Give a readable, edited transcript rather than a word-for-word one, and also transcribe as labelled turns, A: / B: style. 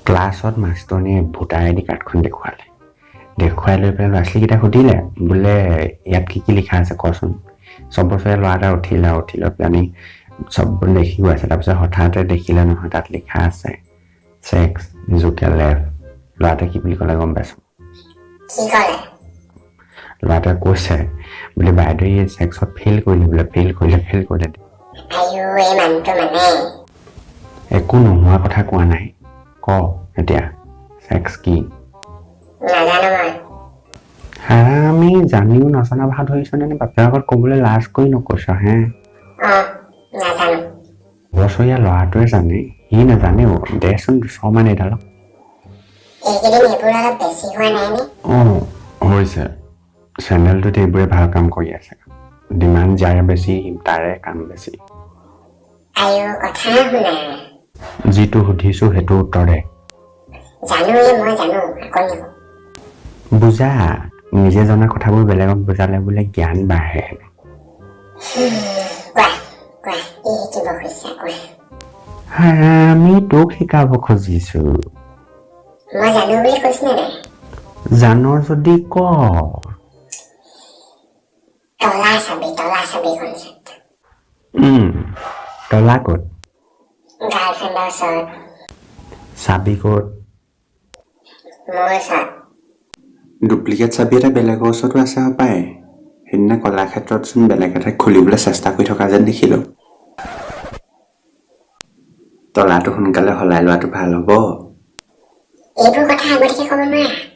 A: ক্লাছত মাষ্টৰণীয়ে ভোটাৰ আই ডি কাৰ্ডখন দেখুৱালে। দেখুৱাই লৈ পেলাই ল'ৰা ছোৱালীকেইটাক সুধিলে বোলে, ইয়াত কি কি লিখা আছে কচোন। 6 বছৰীয়া ল'ৰা এটা উঠিলে আৰু উঠি লৈ পেলানি চববোৰ লিখি গৈ আছে। তাৰপিছত হঠাতে দেখিলে নহয়, তাত লিখা আছে ছেক্স ইজুকেল এফ। ল'ৰাটোৱে কি বুলি ক'লে গম পাইছ?
B: কি ক'লে?
A: ল'ৰাটোৱে কৈছে বোলে, বাইদেউ, এই ছেক্সত ফেইল কৰিলে বোলে, ফেইল কৰিলে, ফেইল কৰিলে।
B: আইও, এই মানুহটো মানে।
A: একো নোহোৱা কথা কোৱা নাই। ক এতিয়া, ছেক্স কি?
B: নাজানো মই।
A: হাৰামি, জানিও নজনা ভাও ধৰিছনে নে বাপেৰ আগত ক'বলৈ লাজ কৰি নকৈছ হে?
B: অ, নাজানো।
A: বছৰীয়া ল'ৰাটোৱে জানে, সি নাজানেও। দেচোন দুশমান এইডালক।
B: এইকেইদিন এইবোৰ অলপ বেছি হোৱা নাই নে?
A: অঁ, হৈছে। চেনেলটোত এইবোৰে ভাল কাম কৰি আছে। ডিমাণ্ড যাৰে বেছি, তাৰে কাম বেছি।
B: আইও, কথা শুনা।
A: যিটো সুধিছো সেইটো উত্তৰ দে।
B: জানো এই, মই জানো, আকৌ নিহো।
A: বুজা। নিজে জনা কথাবোৰ বেলেগক বুজালে বোলে জ্ঞান বাঢ়ে।
B: কোৱা কোৱা, কি শিকিব খুজিছা কোৱা।
A: হাৰামি, তোক শিকাব খুজিছো।
B: মই জানো বুলি কৈছো নে নাই?
A: জান যদি ক।
B: তলা চাবি, তলা চাবি কনচেপ্ট।
A: তলা ক'ত?
B: গাৰ্লফ্ৰেণ্ডৰ ওচৰত।
A: চাবি ক'ত?
B: মোৰ ওচৰত।
A: ডুপ্লিকেট চাবি এটা বেলেগৰ ওচৰতো আছে হপায়। সেইদিনা কলাক্ষেত্ৰতচোন বেলেগ এটা খুলিবলৈ চেষ্টা কৰি থকা যেন দেখিলোঁ। তলাটো সোনকালে সলাই লোৱাটো ভাল হ'ব।
B: এইবোৰ কথা আগতীয়াকে ক'ব নোৱাৰা?